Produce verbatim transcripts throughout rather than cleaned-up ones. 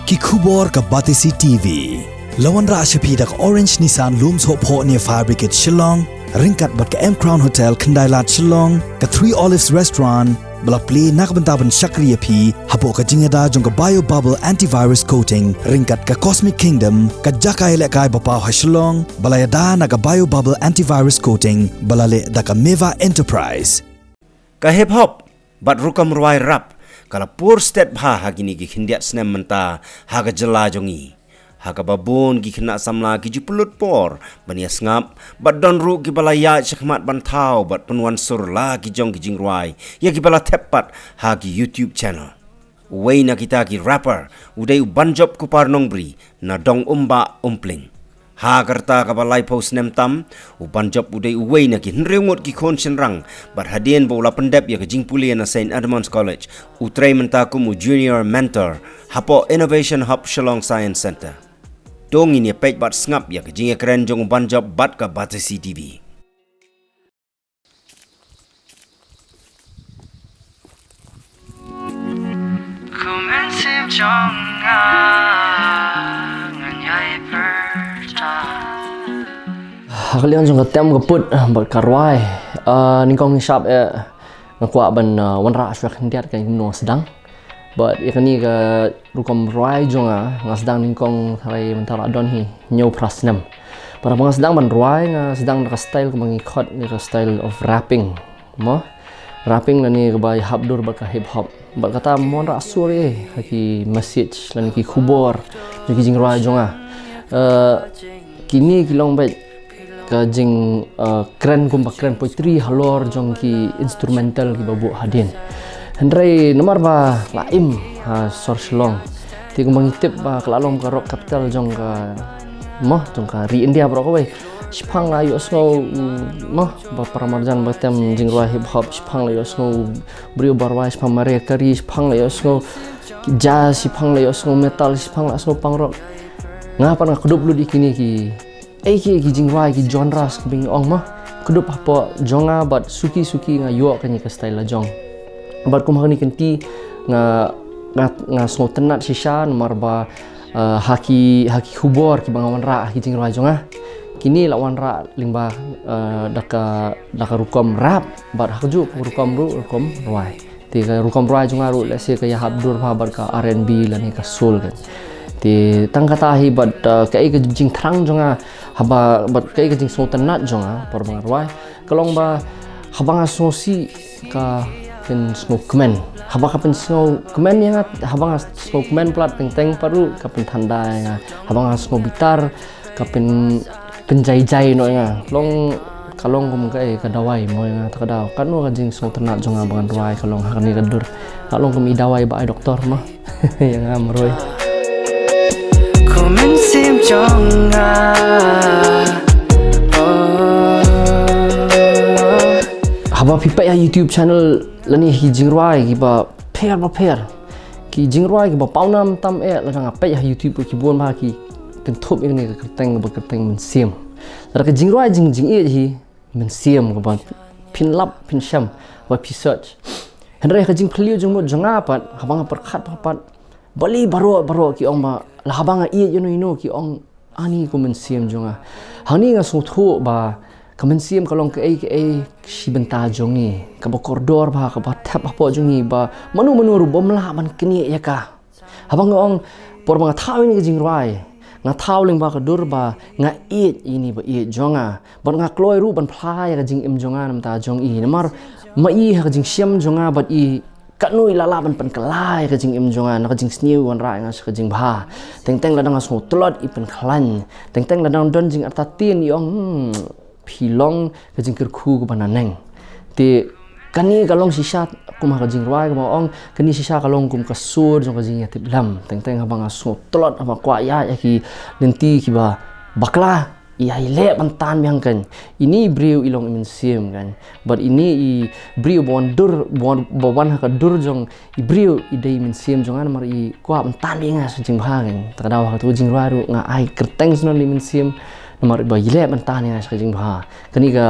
Ki khubor ka Batesi T V. La wanrah sha phi da ka Orange Nissan Lum Sohphoh near Fire Brigade Shillong, ryngkat bad ka M Crown Hotel Khyndai Lad Shillong, ka Three Olives Restaurant, ba la plie na ka bynta ban shakri ïa phi hapoh ka jingïada jong ka Bio Bubble Antivirus Coating, ryngkat ka Cosmic Kingdom, ka jaka ïalehkai ba paw ha Shillong, ba la ïada na ka Bio Bubble Antivirus Coating, ba la leh da ka Meva Enterprise. Ka hip hop bad rukom rwai rap ka la pur stet bha ha kine ki khyndiat snem mynta ha ka jylla jong ngi, ha kaba bun ki khynnah samla ki ju pynlut por ban ïa sngap, bad don ruh kiba la ïaid shakhmat ban thaw bad pynwan sur la ki jong ki jingrwai ïa kiba la thep pat ha ki YouTube channel. Uwei na kita ki rapper u dei u Banjop Kupar Nongbri na Dong Umbah Umpling. Ha ka rta kaba laiphew snem tam, u Banjop u dei uwei na ki hynriew ngut ki khun shynrang, bad hadien ba u la pyndep ïa ka jingpule na Saint Edmund's College, u trei mynta kum u junior mentor hapoh Innovation Hub Shillong Science Centre. To ngin ïa peit bad sngap ïa ka jingïakren jong u Banjop bad ka Batesi T V. Kum mynsiem jong nga, ngan ïai pyrta. Ha ka liang jong ka tem ka put bad ka rwai, ah, nyngkong nyngshap eh nga kwah ban, ah, wanrah shuwa khyndiat ka ïing nong sdang. Bad ïa kane ka rukom rwai jong nga, nga sdang nyngkong, tharai mynta la don hi hynñiew phra snem. Bad haba nga sdang ban rwai, nga sdang da ka style kaba ngi khot ïa ka style of rapping. Mo? Rapping lane kaba ïahap dur bad ka hip hop. Bad kata mo, wanrah sur eh ha ki message lane ki khubor jong ki jingrwai jong nga. Eh, kine ki long beit ka jing, eh, kren kumba kren poetry halor jong ki instrumental kiba buh hadien. Hynrei namar ba la im ha sor Shillong, te kumba ngi tip ba ka la long ka rock capital jong ka, mo, jong ka ri India baroh kawei. Shiphang la ïohsngew, mm, mo, ba para marjan ba tem jingrwai hip hop, shiphang la ïohsngew briew ba rwai, shiphang Mariah Carey, shiphang la ïohsngew jazz, shiphang la ïohsngew metal, shiphang la ïohsngew punk rock. Nga pat nga kdup lut ïa kine ki, eh, ki, ki jingrwai, ki genres kiba ngi ong, mo. Kdup hapoh jong nga bad suki suki nga ïoh kane ka style la jong. Bad kum ha kane ka kynti nga, nga, nga sngewtynnat shisha namar ba, eh, ha ki, ha ki khubor kiba nga wanrah ha ki jingrwai jong nga, kine la wanrah lyngba, eh, da ka, da ka rukom rap bad ha kajuh ka rukom ruh, rukom rwai. Te ka rukom rwai jong nga ruh lehse ka ïahap dur bha bad ka R and B lane ka soul kan. Te tang kata hi bad, uh, kaei ka jingthrang jong nga, haba, bad kaei ka jingsngewtynnat jong nga por ba nga rwai, ka long ba haba nga sngewsih ka pynsngewkmen. Haba ka pynsngewkmen ïa nga, haba nga sngewkmen palat, teng teng pat ruh ka pynthandai ïa nga. Haba nga sngewbitar, ka pyn, pynjaijai noh ïa nga. Long, ka long kum kaei, ka dawai mo ïa nga, ta ka daw. Katno ka jingsngewtynnat jong nga ba ngan rwai ka long ha kane ka dur. Ka long kum i dawai ba ai doktor mo ïa nga marwei. Kum mynsiem jong nga. Oh. Haba phi peit ha YouTube channel lane ki jingrwai kiba pher ba pher, ki jingrwai kiba pawnam tam eh, lada nga peit ha YouTube ki bun bha ki kynthup ïa kane ka kyrteng kaba kyrteng mynsiem. Lada ka jingrwai jing, jingïeit hi mynsiem, kaba phin lap phin shem, ba phi search. Hynrei ka jingphylliew jingmut jong nga pat, haba nga pyrkhat pat, balei baroh baroh ki ong ba la haba nga ïeit ïano ïano ki ong ani kum mynsiem jong nga. Hangne nga sngewthuh ba ka mynsiem ka long kaei kaei shi bynta jong ngi, kaba kordor bha, kaba thep hapoh jong ngi, ba mano mano ruh bym lah ban knieh ïa ka. Haba nga ong, por ba nga thaw ïa kane ka jingrwai, nga thaw lyngba ka dur ba nga ïeit ïa ine ba ïeit jong nga, bad nga kloi ruh ban phla ïa ka jingim jong nga na ka bynta jong i. Namar ma i ha ka jingshem jong nga bad i, katno i la lah ban pynkylla ïa ka jingim jong nga, na ka jingsniew i wanrah ïa nga sha ka jingbha. Teng teng lada nga sngewtlot i pynkhlaiñ. Teng teng lada nga don jingartatien i ong, hmm, phi long ka jingkyrkhu kaba naneng. Te kane ka long shisha kum ha ka jingrwai kaba ong, kane shisha ka long kum ka sur jong ka jingïatiplem. Teng teng haba nga sngewtlot, haba kwah ïa, ïa ki lynti kiba bakla, i ïai leh ban tan biang kan. Ine i briew i long i mynsiem kan. Bad ine i briew ba wan dur, ba wan, ba wan ha ka dur jong i briew i dei i mynsiem jong nga namar i kwah ban tan ïa nga sha ka jingbha kan. Ta ka daw ha kato ka jingrwai ruh nga ai kyrteng shnong ine i mynsiem namar ba i leh ban tan ïa nga sha ka jingbha. Kane ka,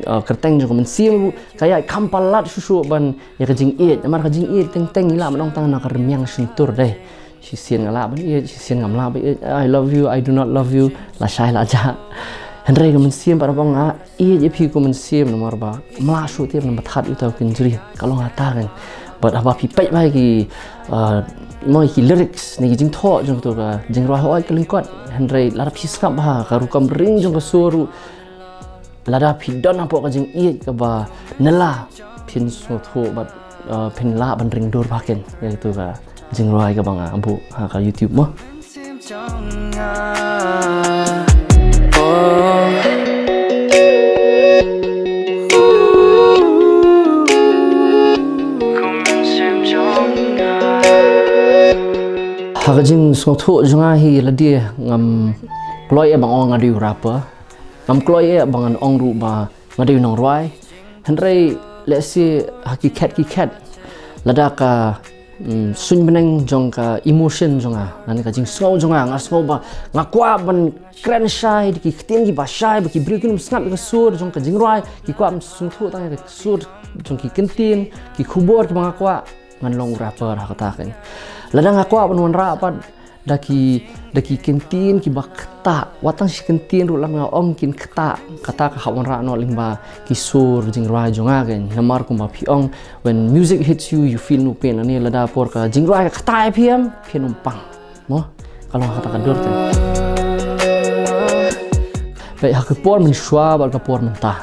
uh, kyrteng jong ka mynsiem ruh ka ïaid kham palat shuh shuh ban ïa ka jingïeit. Namar ka jingïeit teng teng i lah ban ong tang na ka rmiang shyntur dei. Shisien nga lah ban ïeit, shisien ngam lah ban ïeit. I love you, I do not love you, la shai la jah. Hynrei ka mynsiem pat ba nga ïeit ïa phi kum mynsiem namar ba ym lah shuh tip namar ba thad ïa uta u kynjri. Ka long hata kan. Bad haba phi peit bha ki, uh, mo ki lyrics ne ki jingthoh jong kato ka jingrwai Hooid ka lyngkot. Hynrei lada phi sngap bha ka rukom ring jong ka sur ruh, lada phi don hapoh ka jingïeit kaba nylla, phin sngewthuh bad, uh, phin lah ban ring dur bha ken ïa kato ka jingrwai kaba nga buh ha ka YouTube mo. Ha ka jingsngewthuh jong nga hi lade ngam kloi ïa ba nga ong nga dei u rapper. Ngam kloi ïa ba ngan ong ruh ba nga dei u nongrwai. Hynrei lehse ha ki khet ki khet, lada ka, mm, suiñ bneng jong ka emotion jong nga, lane ka jingsngew jong nga, nga sngew ba nga kwah ban kren shai da ki ktien kiba shai ba ki briew kin ym sngap ïa ka sur jong ka jingrwai, ki kwah ban sngewthuh tang ïa ka sur jong ki kyntien, ki khubor kiba nga kwah, ngan long u rapper ha kata kan. Lada nga kwah ban wanrah pat da ki, da ki kyntien kiba ktah, wat tang shi kyntien ruh lada nga ong kin ktah, kata ka hap wanrah noh lyngba ki sur jingrwai jong nga kan. Namar kumba phi ong, when music hits you, you feel no pain. Ani lada por ka jingrwai ka ktah ïa phi em, phin ym pang. Mo, ka long ha kata ka dur kan. Bad ha ka por mynshuwa bad ka por mynta.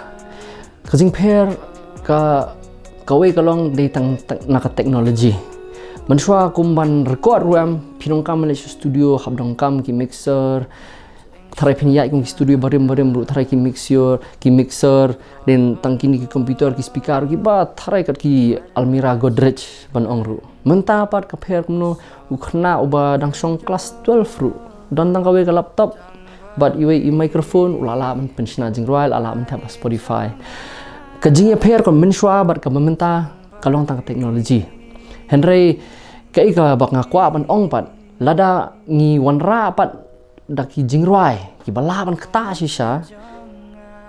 Ka jingpher ka, kawei ka long dei tang, tang na ka technology. Mynshuwa kum ban record ruh em, phin donkam leit sha studio, hap donkam ki mixer. Tharai phin ïaid kum ki studio barim barim ruh, tharai ki mixer, ki mixer, dei tang kine ki computer, ki speaker, kiba tharai kat ki almirah Godrej ban ong ruh. Mynta pat ka pher kumno, u khynnah uba dang shong klas twelve ruh, don tang kawei ka laptop bad iwei i microphone, u la lah ban pynshna jingrwai, la lah ban thep ha Spotify. Ka jingïapher ka mynshuwa bad kaba mynta ka long tang ka technology. Hynrei kaei kaba nga kwah ban ong pat, lada ngi wanrah pat da ki jingrwai kiba lah ban ktah shisha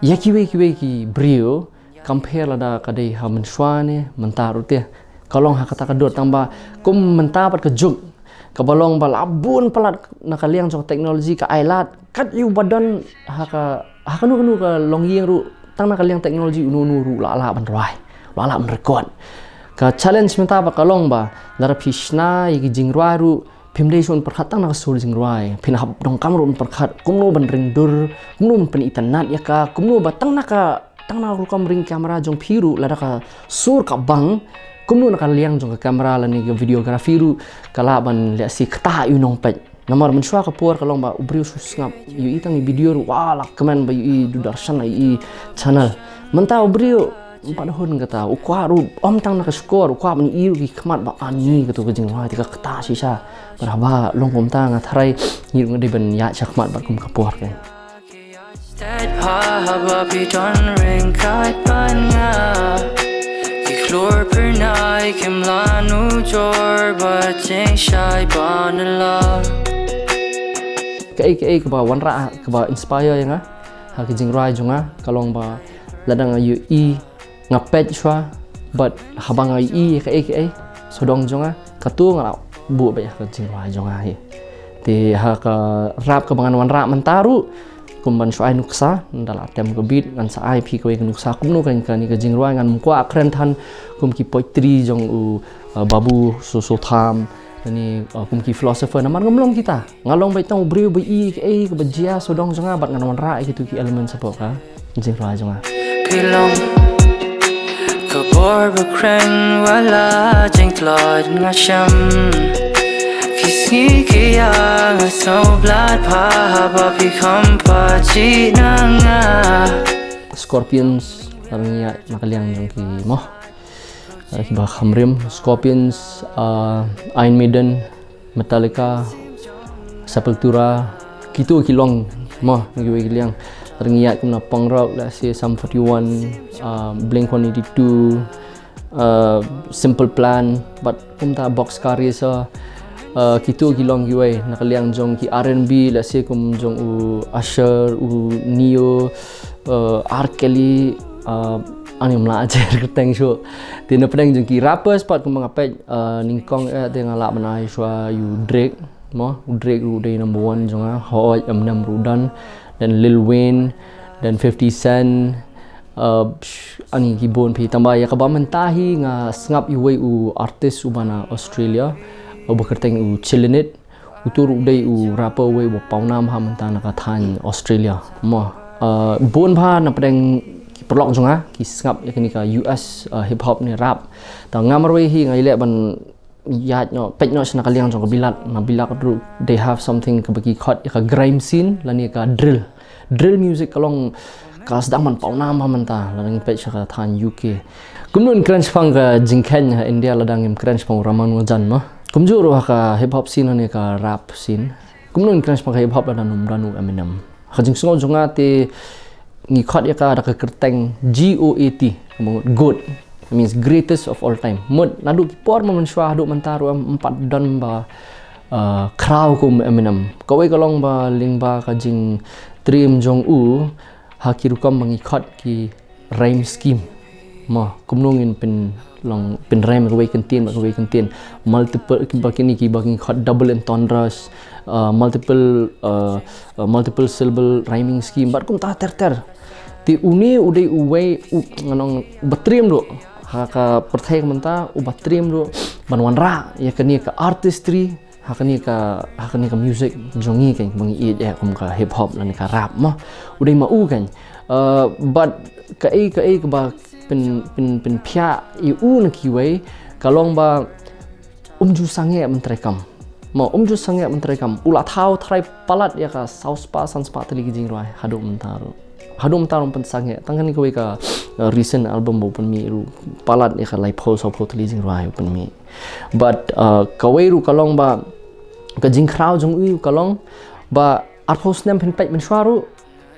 ïa kiwei kiwei ki briew, compare lada ka dei ha mynshuwa ne mynta ruh te. Ka long ha kata ka dur tang ba kum mynta pat ka juk kaba long ba la bun palat na ka liang jong technology, ka ai lad kat ïa uba don ha ka, ha kano kano ka longïing ruh, tang na ka liang technology uno uno ruh la lah ban rwai, la lah ban record. Ka challenge mynta ba ka long ba lada phi shna ïa ki jingrwai ruh, phim dei shuh ban pyrkhat tang na ka sur jingrwai, phin hap donkam ruh ban pyrkhat kumno ban ring dur, kumno ban pynitynnad ïa ka, kumno ba tang na ka, tang na ka rukom ring camera jong phi ruh, lada ka sur ka bang, kumno na ka liang jong ka camera lane ka videography ruh ka lah ban lehse ktah ïa u nongpeit. Namar mynshuwa ka por ka long ba u briew shu sngap, ïohi tang ïa video ruh, wa, la kmen ba ïohi, Doordarshan la ïohi, channel. Mynta u briew ym pat hun kata, u kwah ruh ym tang na ka shkor, u kwah ban ïohi ruh ki khmat ba ani kato ka jingrwai te ka ktah shisha. Bad haba long kumta nga tharai ngi ruh nga dei ban ïaid shakhmat bad kum ka por kan. Stet ha haba phi don ryngkat bad nga. Ki khlur phyrnai kim lah nujor bad jingshai ba nylla. Kaei kaei kaba wanrah, kaba inspire ïa nga ha ki jingrwai jong nga ka long ba lada nga ïohi, nga peit shuwa bad haba nga ïohi kaei kaei sawdong jong nga, kato nga la buh beit ha ka jingrwai jong nga hi. Te ha ka rap kaba ngan wanrah mynta ruh, kum ban shu ai nuksa, ynda la tem ka beat ngan sa ai phi kawei ka nuksa kumno kane ka jingrwai. Ngan ym kwah kren than kum ki poetry jong u, uh, Babu Soso Tham, lane, uh, kum ki philosopher, namar ngam long kita. Nga long beit tang u briew ba ïohi kaei kaba jia sawdong jong nga bad ngan wanrah ïa kito ki element hapoh ka jingrwai jong nga. Ki long ka bor ba kren wat la jingtlot nga shem. Ki sngi ki ïa nga sngewbha bha haba phi kham pat jied na nga. Scorpions, lada ngi ïaid na ka liang jong ki mo, uh, kiba kham rim, Scorpions, uh, Iron Maiden, Metallica, Sepultura, kito ki long mo na kiwei ki liang. Lada ngi ïaid kumno punk rock, lehse Sum forty-one, uh, Blink one eighty-two, uh, Simple Plan, bad kumta Boxcar Racer, uh, kito ki long kiwei na ka liang jong ki R and B, lehse kum jong u Usher, u Ne-Yo, uh, R Kelly, uh, Ani mla jer kyrteng shuh. Te na pdeng jong ki rappers pat kumba nga peit, uh, nyngkong eh te nga lah ban ai shuwa ïa u Drake. Mo, u Drake ruh u dei number one jong nga. Hooid, Eminem ruh u don. Then Lil Wayne, then fifty Cent. Uh, psh, ani ki bun phi, tangba ïa kaba mynta hi nga sngap ïa uwei u artist uba na Australia, uba kyrteng u Chillinit. Utu ruh u dei u rapper uwei uba pawnam ha mynta na ka thaiñ Australia. Mo, uh, bun bha na pdeng ki paralok jong nga ki sngap ïa kane ka U S, uh, hip hop ne rap. Te nga marwei hi nga ïaleh ban ïaid noh, peit noh sha na ka liang jong ka Bilat. Na Bilat ruh they have something kaba ki khot ïa ka grime scene lane ka drill. Drill music ka long ka sdang ban pawnam ha mynta lada ngi peit sha ka thaiñ U K. Kumno ngin kren shaphang ka jingkheiñ ha India lada ngim kren shaphang u Ramanujan mo? Kumjuh ruh ha ka hip hop scene lane ka rap scene. Kumno ngin kren shaphang ka hip hop lada ym don u Eminem? Ha ka jingsngew jong nga te ngi khot ïa ka da ka kyrteng G O A T, ka mut goat. That means greatest of all time. Mut naduh ki por mynshuwa haduh mynta ruh em pat don ba, uh, khraw kum Eminem. Kawei ka long ba lyngba ka jingtriem jong u ha ki rukom ba ngi khot ki rhyme scheme. Mo, kumno ngin pynlong, pynrhyme kawei kyntien bad kawei kyntien. Multiple, kiba kine kiba ngi khot double entendres, uh, multiple, uh, uh, multiple syllable rhyming scheme bad kumta ter ter. Te une u dei uwei u, nga ong, uba triem ruh ha ka pyrthei mynta, uba triem ruh ban wanrah ïa kane ka artistry ha kane ka, ha kane ka music jong ngi, kane ba ngi ïeit eh kum ka hip hop lane ka rap mo. U dei ma u kane. Uh, bad kaei kaei kaba pyn, pyn, pynphiah ïa u na kiwei ka long ba um ju sangeh ban treikam. Mo, um ju sangeh ban treikam. U la thaw trai palat ïa ka saw spah san spah tylli ki jingrwai haduh mynta ruh. Haduh mynta ruh um pynsangeh. Tang kane kawei ka, uh, recent album ba u pynmih ruh palat ïa ka laiphew sawphew tylli jingrwai u pynmih. But, uh, kawei ruh ka long ba ka jingkhraw jong u ka long ba arphew snem phin peit mynshuwa ruh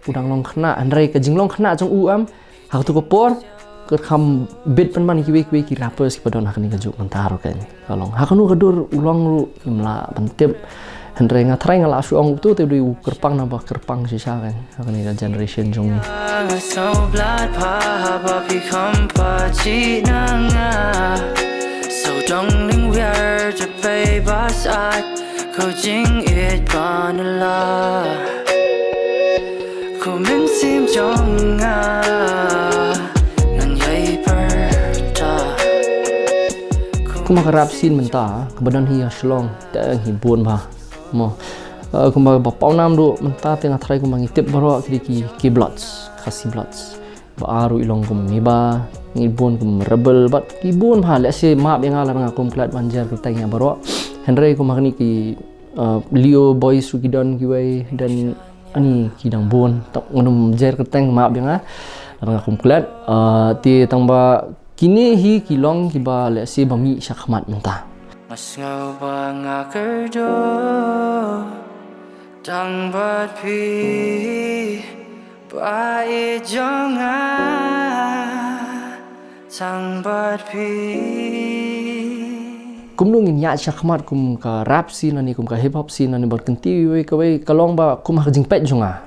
u dang long khynnah, hynrei ka jinglong khynnah jong u em ha katu ka por ka kham bit pynban ïa kiwei kiwei ki rappers kiba don ha kane ka juk mynta ruh kane. Ka long ha kano ka dur u long ruh ngim lah ban tip. Hynrei nga tharai nga lah shu ong utu te u dei u kyrpang naba kyrpang shisha kane ha kane ka generation jong ngi. Nga sngewbha haba phi kham pyrshah na nga. Sawdong ning wiar jabei bas at ko jingïeit ban la. Ko mynsiem jong nga ngan ïai pyrta. Kum ha ka rap scene mynta kaba don hi ha Shillong te ngi bun bha. Mo, uh, kumba ba pawnam ruh mynta te nga tharai kumba ngi tip baroh ki dei ki, ki Bloods, Khasi Bloods. Ba ar ruh i long kum Miba, ngi bun kum Rebel bad ki bun bha, lehse map ïa nga lada nga kum klet ban jer kyrteng ïa baroh. Hynrei kum ha kane ki, uh, Leo Boys ruh ki don kiwei, don ani ki dang bun. Te ngan ym jer kyrteng, map ïa nga lada nga kum klet. Uh, te tang ba kine hi ki long kiba lehse ba mih shakhmat mynta. Nga sngew ba nga kyrduh tang bad phi, ba ïeit jong nga tang bad phi. Kumno ngin ïaid shakhmat kum ka rap scene lane kum ka hip hop scene lane bad kynti wei kawei ka long ba kum ha ka jingpeit jong nga.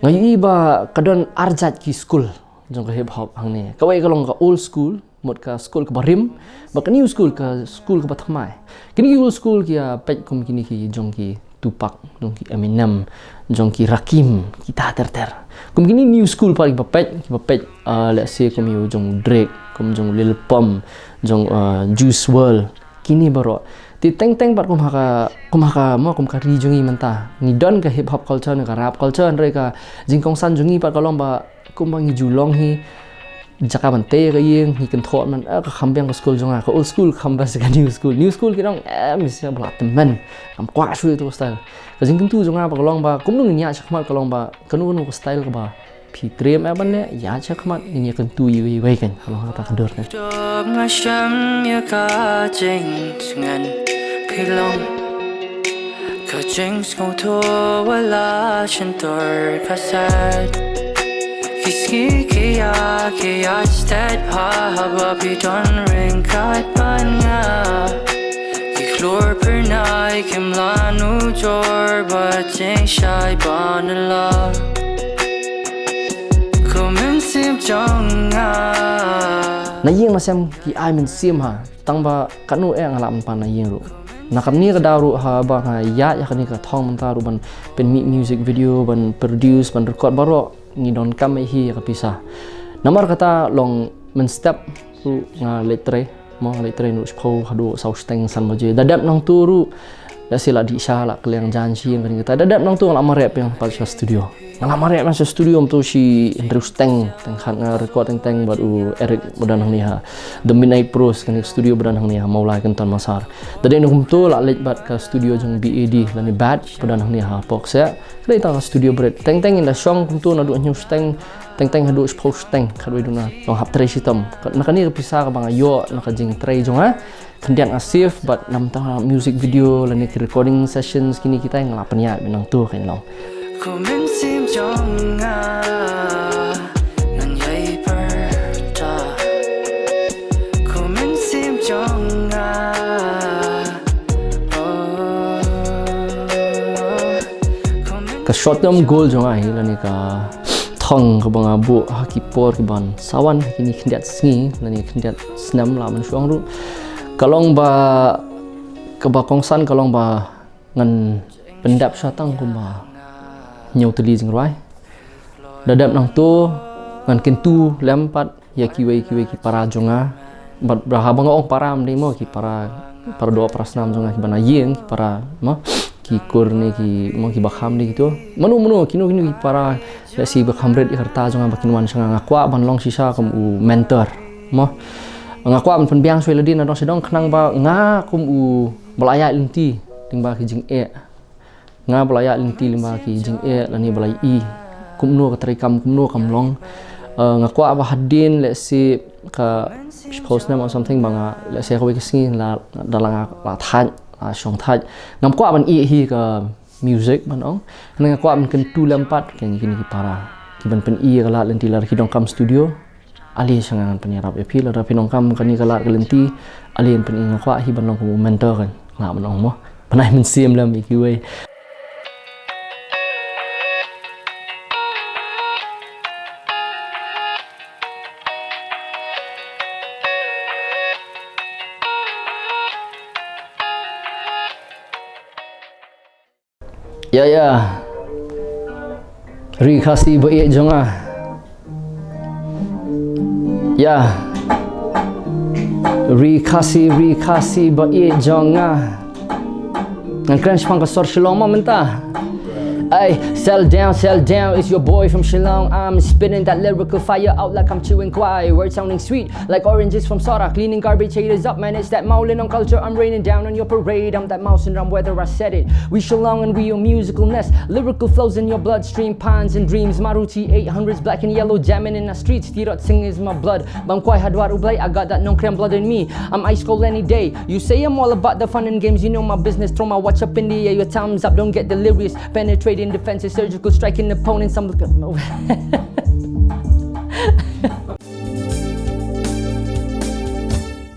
Nga ïohi ba ka don ar jait ki skul jong ka hip hop hangne. Kawei ka long ka old school, mut ka skul kaba rim, bad ka new school, ka skul kaba thymmai. Kine ki old school ki ïa peit kum kine ki jong ki Tupac, jong ki Eminem, jong ki Rakim, kita ter ter. Kum kine new school pat kiba peit, kiba peit, uh, lehse kum ïa u jong Drake, kum jong Lil Pump, jong, uh, Juice world. Kine baroh. Te teng teng pat kum ha ka, kum ha ka, mo, kum ka ri jong ngi mynta. Ngi don ka hip hop culture ne ka rap culture, hynrei ka jingkongsan jong ngi pat ka long ba kumba ngi ju long hi, jaka ban tei ka ïing, ngi kynthoh man, eh, ka kham biang ka skul jong nga, ka old school kham bha sa ka new school. New school ki ong, eh, misa ba la tymmen. Kam kwah shuh ïa tu ka style. Ka jingkyntu jong nga ba ka long ba kumno ngin ïaid shakhmat ka long ba kano kano ka style kaba phi triem eh ban leh, ïaid shakhmat ngin ïa kyntu iwei iwei kan. Ka long kata ka dur kan. Dok nga shem ïa ka jingsngen phi long. Ka jingsngewthuh wat la shyntur ka set. Ki sngi ki ïa ki ïa stet ha haba phi don ryngkat bad nga. Ki khlur pyrnai kim la nujor bad jingshai ban la. Kum in Na ïing na sem ki ai mynsiem ha, tang ba katno eh nga lah mynpan na ïing ruh. Na kane ka daw ruh haba nga ïaid ïa kane ka thong mynta ruh ban pynmih music video, ban produce, ban record baroh ngi donkam hi ïa ka pisa. Namar kata long mynstep ruh nga leit trei, mo, nga leit trei ruh shiphew haduh saw shiteng san baje. Da dep nangto ruh, da shu la dih sha la kylleng jan shi ïa kane kata. Da dep nangto nga la mareh biang pat sha studio. Nga la mareh biang sha studio mynta shi hynriew shiteng, teng khat nga record teng teng bad u Eric ba don hangne ha The Midnight Pros, kane studio ba don hangne ha Mawlai Kynton Massar. Da dep nangto la leit bad ka studio jong B A D lane Bad ba don hangne ha Pok Seh. Ka dei tang ka studio bret. Teng teng ynda shong kumto naduh hynñiew shiteng, teng teng haduh shiphew shiteng, khatwei duna long hap trei shitom. Ka, na kane ka pisa kaba nga ïoh na ka jingtrei jong nga, khyndiat nga save, bad namar tang music video lane ki recording sessions kine kita nga la pynïaid biang nangto kein long. Kum mynsiem jong nga, ngan ïai pyrta. Kum mynsiem jong nga. Ka short term goal jong nga hi lane ka thong kaba nga buh ha ki por kiban sa wan ha kine khyndiat sngi lane khyndiat snem la mynshwa ruh, ka long ba, kaba kongsan ka long ba ngan pyndep sha tang kumba hynñiew tylli jingrwai. Da dep nangto ngan kyntu lem pat ïa kiwei kiwei ki para jong nga. Bad haba nga ong para, ym dei mo ki para, para doh para snam jong nga kiba na ïing, ki para mo, ki kur ne ki mo, kiba kham dei kito. Mano mano, kino kino ki para, lehse ba kham rit ïa ka rta jong nga ba kin wan sha nga, nga kwah ban long shisha kum u mentor mo. Nga kwah ban pynbiang shuwa ïa lade na dong sha dong, khnang ba nga kum uba la ïaid lynti lyngba ki jingeh. Nga ba la ïaid lynti lyngba ki jingeh lane ba la ïohi kumno ka treikam, kumno kam long. Eh, nga kwah ba hadien lehse ka shiphew snem or something ba nga, lehse kawei ka sngi la, da la nga la thait, la shong thait, ngam kwah ban ïeh hi ka music ban ong. Nga kwah ban kyntu lem pat ïa kine ki para kiban pyni ïa ka lad lynti, lada ki donkam studio, ale sha nga ngan pynïarap ïa phi. Lada phi donkam kane ka lad ka lynti, ale ngan pyni. Nga kwah hi ban long kum u mentor kein, nga lah ban ong mo. Pynai mynsiem lem ïa kiwei. Ïa, ïa. Ri Khasi ba ïeit jong nga. Ïa. Ri Khasi, Ri Khasi ba ïeit jong nga. Ngan kren shaphang ka sor Shillong mo mynta. Ay, settle down, settle down, it's your boy from Shillong. I'm spitting that lyrical fire out like I'm chewing kwai. Words sounding sweet, like oranges from Sora, cleaning garbage haters up, man, it's that Mawlynnong culture. I'm raining down on your parade. I'm that Mawsynram weather, I said it. We Shillong and we a musical nest. Lyrical flows in your bloodstream, pans and dreams. Maruti eight hundreds, black and yellow, jamming in the streets. Tirot Singh is my blood. Bam Kwai Hadwar Ublai, I got that Nongkrem blood in me. I'm ice cold any day. You say I'm all about the fun and games. You know my business. Throw my watch up in the air. Your time's up. Don't get delirious. Penetrating defenses, surgical striking opponents. I'm looking.